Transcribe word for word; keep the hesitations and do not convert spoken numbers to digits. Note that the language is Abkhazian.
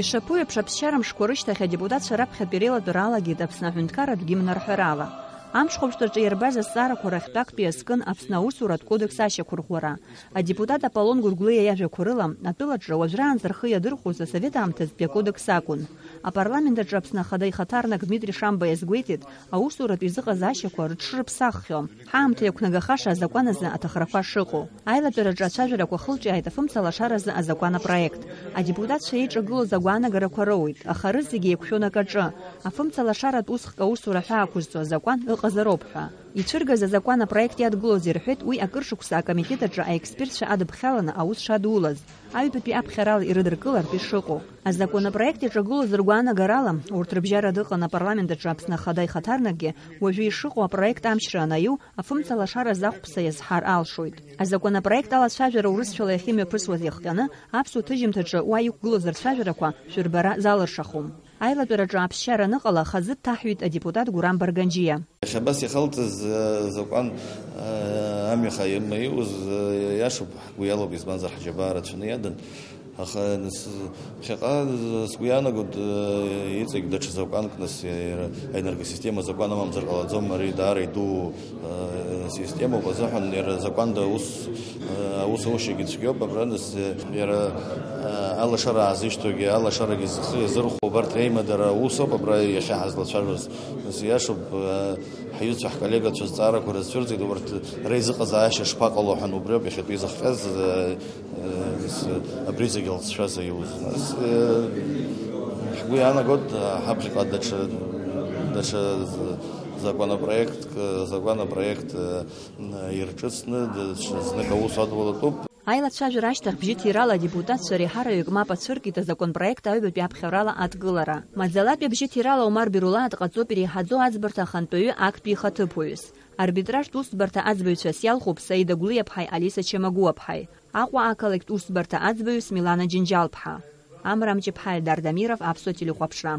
Ишаԥу еиԥш, аԥсшьара мшқәа рышьҭахь адепутатцәа раԥхьатәи реилатәара алагеит Аԥсны аҳәынҭқарратә гимн арҳәарала. Амшхәаԥштәаҿы иарбаз азҵаарақәа рахьтә актәи иазкын Аԥсны аусуратә кодекс ашьақәырӷәӷәара. Адепутат Аполлон Гәыргәлиа иажәақәа рыла, атәылаҿы уажәраанӡа рхы иадырхәоз асовет аамҭазтәи акодекс акәын. Апарламент аҿы Аԥсны Ахада ихаҭарнак Дмитри Шамба иазгәеиҭеит, аусуратә изыҟазаашьақәа рыҽшырԥсаххьоу, ҳаамҭа иақәнагахаша азакәан азы аҭахрақәа шыҟоу. Аилатәараҿы ацәажәарақәа хылҿиааит афымца лашаразы азакәан апроект. Адепутатцәа еиҿагылоз агәаанагарақәа роуеит, аха рызегьы еиқәшәон акаҿы, афымца лашаратә усхк аусура ҳәаақәызҵо азакәан ыҟазароуп ҳәа. Ицәыргаз азакәан апроект иадгылоз ирҳәеит, уи акыр шықәса акомитет аҿы аекспертцәа адыԥхьаланы аус шадулаз, аҩбатәи аԥхьарала ирыдыркылартә ишыҟоу. Азакәан апроект иаҿагылоз ргәаанагарала, урҭ рыбжьара дыҟан апарламент аҿы Аԥсны Ахада ихаҭарнакгьы, уажәы ишыҟоу апроект амчра анаиу, афымца лашара захәԥса иазҳар алшоит. Азакәан апроект алацәажәара урысшәала иахьымҩаԥысуаз иахҟьаны, аԥсуа ҭыжьымҭаҿы уа иқәгылоз рцәажәарақәа шәырбара залыршахом. Аилатәараҿы аԥсшьара аныҟала, хазы дҭаҳҩит адепутат Гурам Барганџьиа. Иахьа абас иахылҵыз, э, закәан, э, амҩа хаимаиуз, э, иашоуп, ҳгәы иалоуп, избанзар, ҳџьабаа рацәаны иадан. Аха нас, ԥхьаҟа, э, сгәы иаанагоит, э, иҵегь даҽа закәанк, нас, э, аенергосистема азакәан амамзар ҟалаӡом, ари даара идуу, э, системоуп азыҳәан, иара азакәанда ус, э, аус аушьагьы цәгьоуп, абра, нас, э, иара, э, алашара аазышьҭоугьы, алашарагьы зхы иазырхәо, убарҭ реимадара усоуп абра иахьа ҳазлацәажәоз. Нас иашоуп, э, ҳҩызцәа, ҳколлегацәа зҵаарақәа рызцәырҵит, урҭ реизыҟазаашьа шԥаҟало ҳәа, убри ауп иахьатәи изыхҟьаз, э, э, с-, абри зегьы алҵшәа заиуз. Нас, э, ҳгәы иаанагоит, э, ҳаԥхьаҟа даҽа, даҽа з-, законопроектк, э, законопроект, э, н-, ирҿыцны, даҽа знык аус адулатәуп. Аилацәажәара ашьҭахь бжьыҭирала адепутатцәа реиҳараҩык мап ацәыркит азаконпроект аҩбатәи аԥхьарала адкылара. Маӡалатәи абжьыҭирала Омар Бирулаа дҟаҵоуп иреиҳаӡоу аӡбарҭа ахантәаҩы актәи ихаҭыԥуаҩыс. Арбитражтә усӡбарҭа аӡбаҩцәас иалхуп Саида Гәлиаԥҳаи Алиса Чамагәуаԥҳаи, Аҟәа ақалақьтә усӡбарҭа аӡбаҩыс Милана Џьынџьалԥҳа. Амра Амҷыԥҳа, Эльдар Дамиров, Аԥсуа телехәаԥшра.